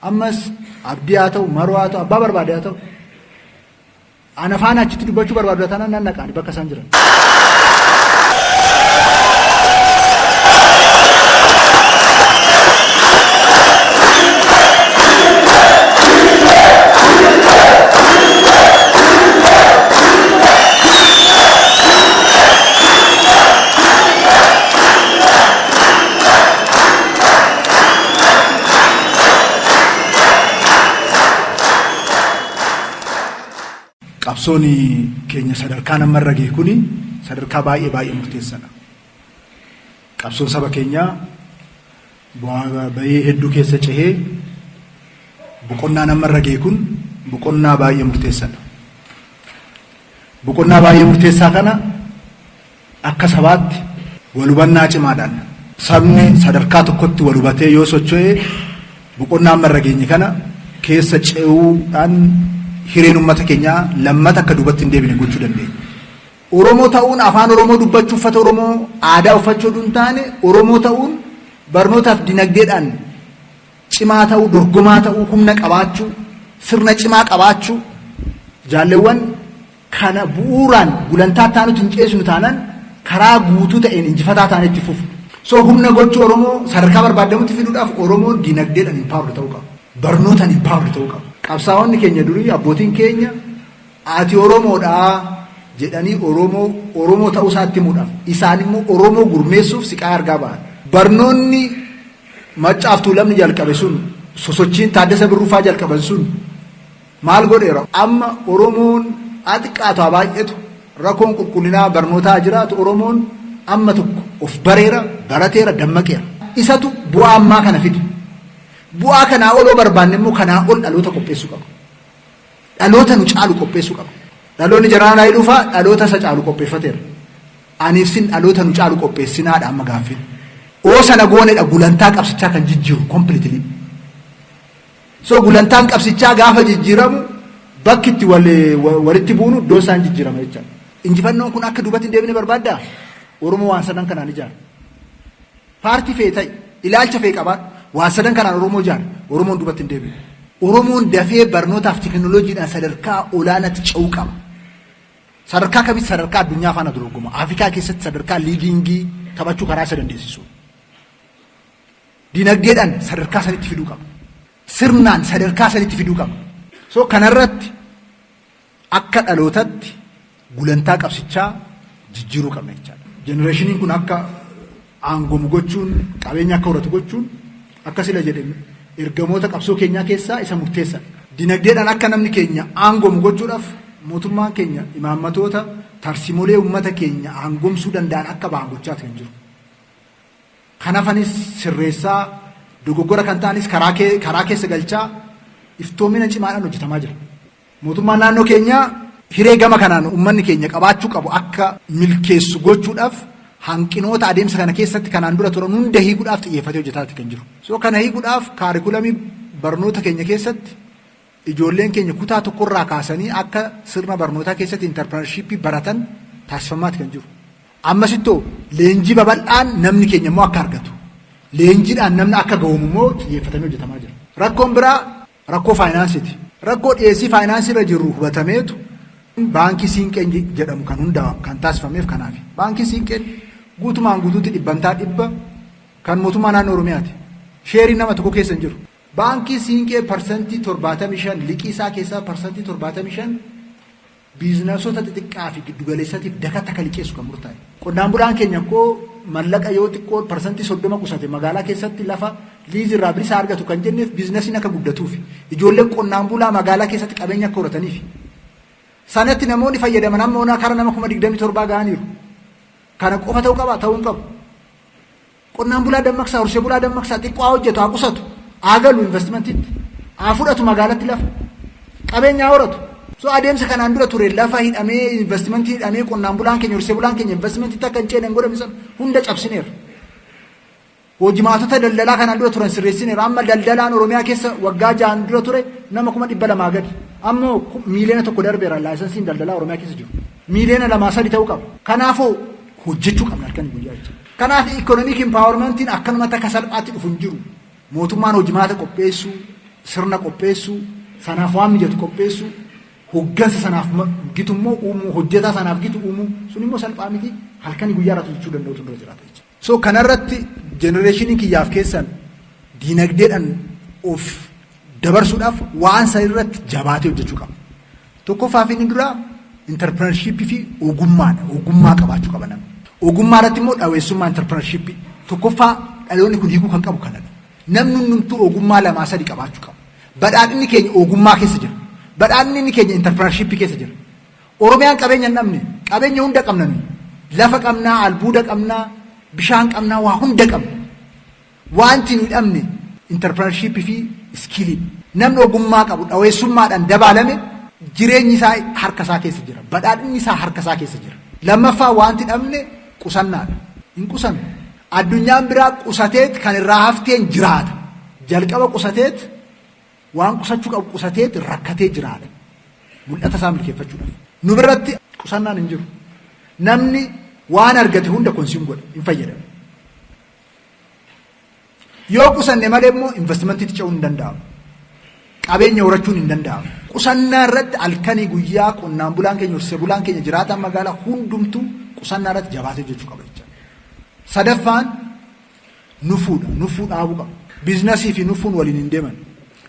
Ammas Abdii haa ta'u, Maroo haa ta'u, abbaa barbaade haa ta'u. Ana faana achitti dubbachuu barbaadu taanaan nan dhaqaani bakka isaan jiran. Qabsoon keenya sadarkaa amma irra gahe kuni sadarkaa baay'ee baay'ee murteessaadha. Qabsoon saba keenyaa bu'aa bahii hedduu keessa cehee boqonnaan amma irra gahe kun boqonnaa baay'ee murteessaadha. Boqonnaa baay'ee murteessaa kana akka sabaatti wal hubannaa cimaadhaan sabni sadarkaa tokkotti wal hubatee yoo socho'e boqonnaa amma irra geenye kana keessa ce'uudhaan hireen uummata keenyaa lammata akka duubatti hin deebine gochuu dandeenya. Oromoo ta'uun afaan Oromoo dubbachuu, uffata Oromoo aadaa uffachuu oduu hin taane, Oromoo ta'uun barnootaaf dinagdeedhaan cimaa ta'uu, dorgomaa ta'uu, humna qabaachuu, sirna cimaa qabaachuu, jaalleewwan kana bu'uuraan gulantaa taanutti hin ceesnu taanaan karaa guutuu ta'een injifataa ta'an itti fufu. So humna gochuu Oromoo sadarkaa barbaadamutti fiduudhaaf Oromoon dinagdeedhaan empowered ta'uu qaba. Barnootaan empowered ta'uu qaba. Qabsaa'onni keenya durii, abbootiin keenya, ati Oromoodhaa jedhanii Oromoo Oromoo ta'uu isaatti himuudhaaf, isaan immoo Oromoo gurmeessuuf siqaa argaa ba'an. Barnoonni Maccaaf Tuulamni jalqabe sun, sosochiin Taaddasa Birruufaa jalqaban sun maal godheera? Amma Oromoon haa xiqqaatu haa baay'atu, rakkoon qulqullinaa barnootaa jiraatu, Oromoon amma tokko of bareera, barateera, dammaqeera. Isatu bu'aa ammaa kana fide. Bu'aa kanaa oloo barbaanne immoo kanaa ol dhaloota qopheessuu qaba. Dhaloota nu caalu qopheessuu qaba. Dhaloonni Jeneraal Hayiluu fa'aa dhaloota isa caalu qopheeffateera. Aniif sin dhaloota nu caalu qopheessinaadha amma gaaffiin. Oo sana goonedha gulantaa qabsichaa kan jijjiiru completely. So gulantaan qabsichaa gaafa jijjiiramu bakki itti walitti buunu iddoo isaan jijjiirama jechaadha. Injifannoon kun akka duubatti hin deebine barbaaddaa? Oromoo waan sadan kanaan ijaara. Paartii fe'e ta'i, ilaalcha fe'e qabaadhu, waan sadan kanaan Oromoo ijaara. Oromoon duubatti hin deebine. Oromoon dafee barnootaaf teekinooloojiidhaan sadarkaa olaanaatti ce'uu qaba. Sadarkaa kamitti? Sadarkaa addunyaa faana dorgoma. Afrikaa keessatti sadarkaa leading taphachuu karaa isa dandeessisu. Dinagdeedhaan sadarkaa sanitti fiduu qaba. Sirnaan sadarkaa sanitti fiduu qaba. So kanarratti akka dhalootatti gulantaa qabsichaa jijjiiruu qabna jechaadha. Generationiin kun akka aangomu gochuun, qabeenya akka horatu gochuun, akka sila jedhe, ergamoota qabsoo keenyaa keessaa isa murteessaadha. Dinagdeedhaan akka namni keenya aangomu gochuudhaaf mootummaan keenya imaammatoota, tarsimolee uummata keenya aangomsuu danda'an akka ba'an gochaati kan jiru. Kanafanis sirreessaa, dogoggora kan ta'anis karaa keessa galchaa, iftoomina cimaadhaan hojjetamaa jira. Mootummaan naannoo keenyaa hiree gama kanaan uummanni keenya qabaachuu qabu akka milkeessu gochuudhaaf hanqinoota adeemsa kana keessatti kanaan dura turan hunda hiikuudhaaf xiyyeeffatee hojjetaati kan jiru. So kana hiikuudhaaf kaarikulamii barnoota keenya keessatti ijoolleen keenya kutaa tokkorraa kaasanii akka sirna barnootaa keessatti entrepreneurship baratan taasifamaati kan jiru. Ammasittuu leenjii babal'aan namni keenya immoo akka argatu, leenjiidhaan namni akka ga'uum immoo xiyyeeffatamee hojjetamaa jira. Rakkoon biraa rakkoo faayinaansiiti. Rakkoo dhiyeessii faayinaansii irra jiru hubatameetu baankii Siinqeen jedhamu kan hundaa kan taasifameef kanaafi. Baankii Siinqeen guutumaan guutuutti 100% kan mootummaa naannoo Oromiyaati. Sheeriin nama tokko keessa hin jiru. Baankii Siinqee 75%, liqii isaa keessaa 75% biizinasota xixiqqaa fi giddugaleessatiif dakata akka liqeessu kan murtaa'e. Qonnaan bulaan keenya koo mallaqa yoo xiqqoo 30% qusate magaalaa keessatti lafa liizii irraa bilisa argatu kan jenneef biizinasiin akka guddatuuf, ijoolleen qonnaan bulaa magaalaa keessatti qabeenya akka horataniif. Sanatti namoonni fayyadaman amma onaa kara nama 27,000 ga'aniiru. Kana qofa ta'uu qaba? Ta'uu hin qabu. Qonnaan bulaa dammaqsaa, horsiisee bulaa dammaqsaa, xiqqoo haa hojjetu, haa qusatu, haa galu investimentiitti, haa fudhatu magaalatti lafa, qabeenya haa horatu. So adeemsa kanaan dura ture lafa hidhamee, investimentii hidhamee, qonnaan bulaan keenya, horsiisee bulaan keenya investimentiitti akka hin ceene hin godhame sana hunda cabsineerra. Hojimaatota daldalaa kanaan dura turan sirreessineerra. Amma daldalaan Oromiyaa keessa waggaa 6n dura ture nama 200,000 gadi. Amma 1 miiliyoona darbeera laayisansiin daldalaa Oromiyaa keessa jiru. Miiliyoona 2, 3 ta'uu qaba. Kanaafuu hojjechuu qabna halkan guyyaa jechuudha. Kanaaf economic empowermentiin akkanumatti akka salphaatti dhufu hin jiru. Mootummaan hojimaata qopheessuu, Sirna qopheessuu, sanaaf waan mijatu qopheessuu, hoggansa sanaaf gitu immoo uumuu, hojjetaa sanaaf gitu uumuu, sun immoo salphaa miti, halkanii guyyaa irratti hojjechuu danda'utu dura jiraata jechuudha. So kanarratti generationiin kiyyaaf keessan diinagdeedhaan of dabarsuudhaaf waan san irratti jabaatee hojjechuu qaba. Tokkoffaa fi inni duraa entrepreneurshipii fi ogummaadha. Ogummaa qabaachuu qaba namni. Ogummaa irratti immoo dhaweessummaa entrepreneurshipii. Tokkoffaa dhaloonni kun hiikuu kan qabu kanadha. Namni hundumtuu ogummaa lamaa sadi qabaachuu qaba. Badhaadhinni keenya ogummaa keessa jira. Badhaadhinni keenya entrepreneurshipii keessa jira. Oromiyaan qabeenya hin dhabne, qabeenya hunda qabna nuyi. Lafa qabnaa, albuuda qabnaa, bishaan qabnaa, waa hunda qabna. Wanti nuyi dhabne entrepreneurshipii fi skillii. Namni ogummaa qabu dhaweessummaadhaan dabaalame jireenyi isaa harka isaa keessa jira. Badhaadhinni isaa harka isaa keessa jira. Lammaffaa wanti dhabne qusannaadha. Hin qusannu. Addunyaan biraa qusateet kan irraa hafteen jiraata. Jalqaba qusateet waan qusachuu qabu qusateet rakkatee jiraata. Mul'ata isaa milkeeffachuudhaaf. Nu biratti qusannaan hin jiru. Namni waan argate hunda consume godha, hin fayyadamu. Yoo qusanne malee immoo investmentiitti ce'uun hin danda'amu. Qabeenya horachuun hin danda'amu. Qusannaa irratti halkanii guyyaa qonnaan bulaan keenya, horsiisee bulaan keenya, jiraataan magaalaa hundumtuu qusannaa irratti jabaatee hojjechuu qaba jechuudha. Sadaffaan nufuudha. Nufuu dhaabuu qaba. Businessii fi nufuun waliin hin deeman.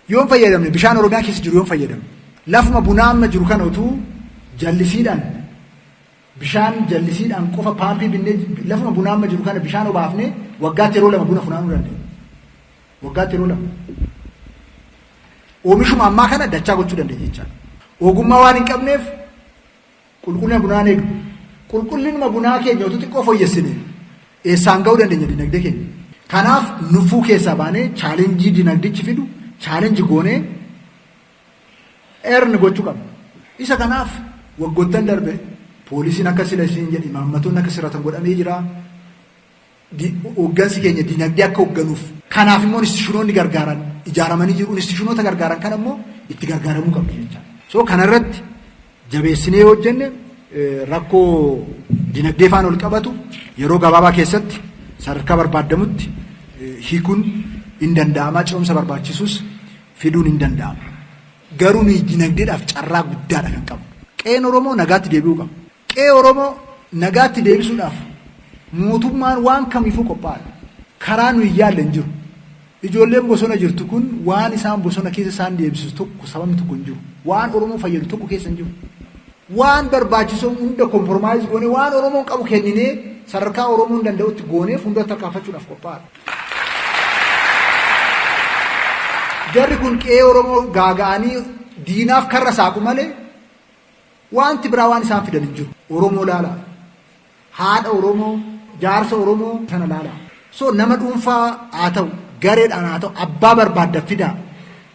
Yoo hin fayyadamne, bishaan Oromiyaa keessa jiru yoo hin fayyadamne, lafuma bunaa amma jiru kana utuu jallisiidhaan, bishaan jallisiidhaan qofa paampii binnee, lafuma bunaa amma jiru kana bishaan obaafnee waggaatti yeroo lama buna funaanuu dandeenya. Waggaatti yeroo lama. Oomishuma ammaa kana dachaa gochuu dandeenya jechaadha. Ogummaa waan hin qabneef qulqullina bunaa hin eegnu. Qulqullinuma bunaa keenya utuu xiqqoo fooyyessine eessaan ga'uu dandeenya dinagdee keenya. Kanaaf nufuu keessaa baanee challenge dinagdichi fidu challenge goonee earn gochuu qabna. Isa kanaaf waggoottan darbe policyn akka sila isiin jedhe, imaammatoonni akka sirratan godhamee jira. Hooggansi keenya dinagdee akka hoogganuuf. Kanaaf immoo institutionoonni gargaaran ijaaramanii jiru. Institutionoota gargaaran kana immoo itti gargaaramuu qabdu jechaadha. So kanarratti jabeessinee yoo hojjenne rakkoo dinagdee faana ol qabatu yeroo gabaabaa keessatti sadarkaa barbaadamutti hiikuun hin danda'ama. Ce'umsa barbaachisus fiduun hin danda'ama. Garuu nuyi dinagdeedhaaf carraa guddaadha kan qabu. Qe'een Oromoo nagaatti deebi'uu qaba. Qe'ee Oromoo nagaatti deebisuudhaaf mootummaan waan kamiifuu qophaa'aadha. Karaa nuyi yaalle hin jiru. Ijoolleen bosona jirtu kun waan isaan bosona keessa isaan deebisu tokko, sababni tokko hin jiru. Waan Oromoo fayyadu tokko keessa hin jiru. Waan barbaachisu hunda compromise goonee, waan Oromoon qabu kenninee, sadarkaa Oromoon danda'utti goonee fuuldura tarkaanfachuudhaaf qophaa'aadha. Jarri kun qe'ee Oromoo gaaga'anii diinaaf karra saaqu malee wanti biraa waan isaan fidan hin jiru. Oromoo laalaa. Haadha Oromoo, jaarsa Oromoo sana laalaa. So nama dhuunfaa haa ta'u, gareedhaan haa ta'u, abbaa barbaadda fidaa.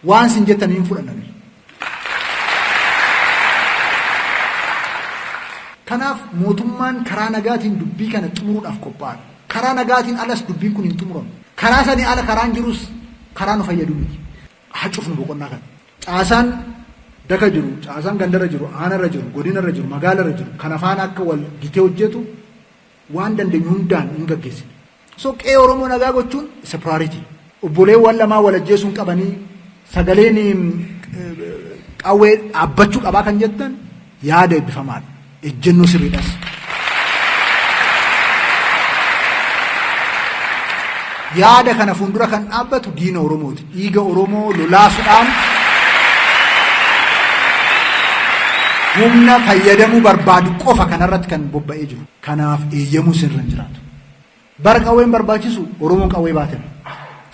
Waan isin jettan hin fudhanna. Kanaaf mootummaan karaa nagaatiin dubbii kana xumuruudhaaf qophaa'aadha. Karaa nagaatiin alas dubbiin kun hin xumuramu. Karaa sanii ala karaan jirus karaa nu fayyadu miti. Haa cufnu boqonnaa kana. Caasaan daka jiru, caasaan gandarra jiru, aanarra jiru, godinarra jiru, magaalarra jiru, kana faana akka wal gitee hojjetu waan dandeenyu hundaan hin gaggeessine. So qe'ee Oromoo nagaa gochuun isa priority. Obboleewwan lamaa wal ajjeesuun qabanii sagaleen qawwee dhaabbachuu qabaa kan jettan yaada eebbifamaadha. Ejjennoo sirriidhas. Yaada kana fuuldura kan dhaabbatu diina Oromooti. Dhiiga Oromoo lolaasuudhaan humna fayyadamuu barbaadu qofa kanarratti kan bobba'ee jiru. Kanaaf eeyyamuu sirra hin jiraatu. Bara qawween barbaachisu Oromoon qawwee baateera.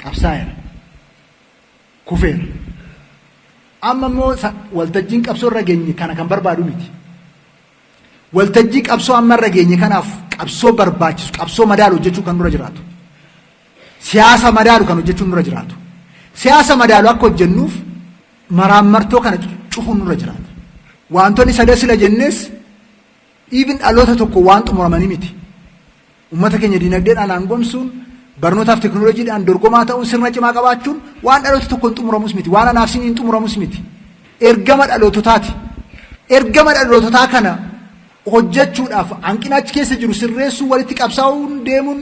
Qabsaa'eera. Kufeera. Amma immoo waltajjiin qabsoo irra geenye kana kan barbaadu miti. Waltajjii qabsoo amma irra geenye kanaaf qabsoo barbaachisu, qabsoo madaalu hojjechuu kan dura jiraatu. Siyaasa madaalu kan hojjechuun nurra jiraatu. Siyaasa madaalu akka hojjennuuf maraammartoo kana cufuun nurra jiraata. Wantoonni sada sila jennes even dhaloota tokko waan xumuramanii miti. Uummata keenya dinagdeedhaan aangomsuun, barnootaaf teknooloojiidhaan dorgomaa ta'uun, sirna cimaa qabaachuun waan dhaloota tokko hin xumuramus miti. Waan anaaf siniin xumuramus miti. Ergama dhaloototaati. Ergama dhaloototaa kana hojjechuudhaaf hanqina achi keessa jiru sirreessuu, walitti qabsaa'uun deemuun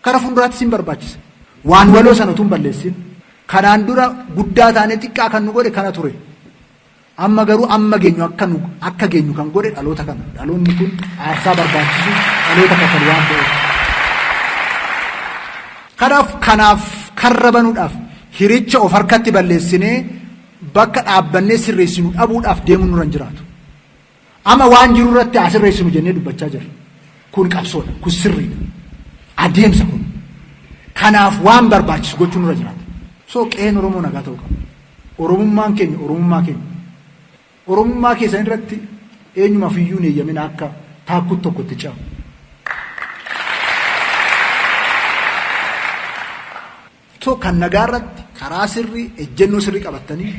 kara fuulduraatti sin barbaachisa. Waan waloo sana utuu hin balleessin. Kanaan dura guddaa taanee xiqqaa kan nu godhe kana ture. Amma garuu amma geenyu akka nu akka geenyu kan godhe dhaloota kana. Dhaloonni kun aarsaa barbaachisu dhaloota kaffalu waan ta'eef. Kanaaf karra banuudhaaf hiricha of harkatti balleessinee bakka dhaabbannee sirreessinu dhabuudhaaf deemuun nurra hin jiraatu. Amma waan jiru irratti haa sirreessinu jennee dubbachaa jirra. Kun qabsoodha. Kun sirriidha. Adeemsa kun. Kanaaf waan barbaachisu gochuun nurra jiraata. So qe'een Oromoo nagaa ta'uu qaba. Oromummaan keenya Oromummaa keenya. Oromummaa keessan irratti eenyumaaf iyyuu hin eeyyamin akka taakkuun tokko itti ce'amu. So kan nagaa irratti karaa sirrii ejjennoo sirrii qabattanii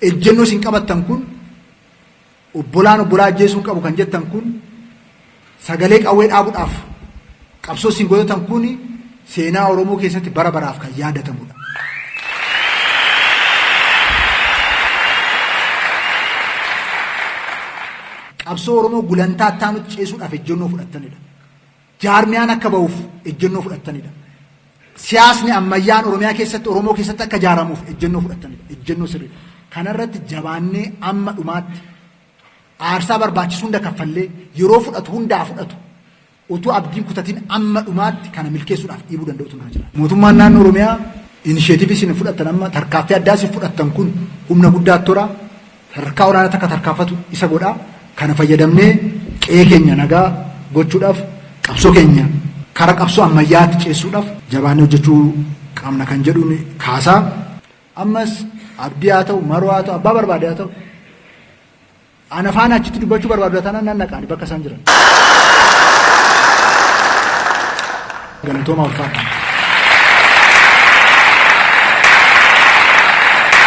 ejjennoo isin qabattan kun obbolaan obbolaa ajjeesuu hin qabu kan jettan kun sagalee qawwee dhaabuudhaaf qabsoo isin godhatan kun seenaa Oromoo keessatti bara baraaf kan yaadatamudha. Qabsoo Oromoo gulantaa itti ceesuudhaaf ejjennoo fudhattanidha. Jaarmiyaan akka ba'uuf ejjennoo fudhattanidha. Siyaasni ammayyaan Oromiyaa keessatti Oromoo keessatti akka ijaaramuuf ejjennoo fudhattanidha. Ejjennoo sirriidha. Kanarratti jabaannee amma dhumaatti aarsaa barbaachisu hunda kaffallee yeroo fudhatu hundaa fudhatu utuu abdiin kutatiin amma dhumaatti kana milkeessuudhaaf dhiibuu danda'utu nurra jira. Mootummaan naannoo Oromiyaa initiative isin fudhattan amma tarkaaffii addaa isin fudhattan kun humna guddaa tora sadarkaa olaanaatti akka tarkaanfatu isa godha. Kana fayyadamnee qe'ee keenya nagaa gochuudhaaf qabsoo keenya kara qabsoo ammayyaatti ceessuudhaaf jabaannee hojjechuu qabna kan jedhuun kaasaa. Ammas abdii haa ta'u maroo haa ta'u abbaa barbaade haa ta'u ana faana achitti dubbachuu barbaadu taanaan nan dhaqaani bakka isaan jiran. Galatoomaa ulfaadha.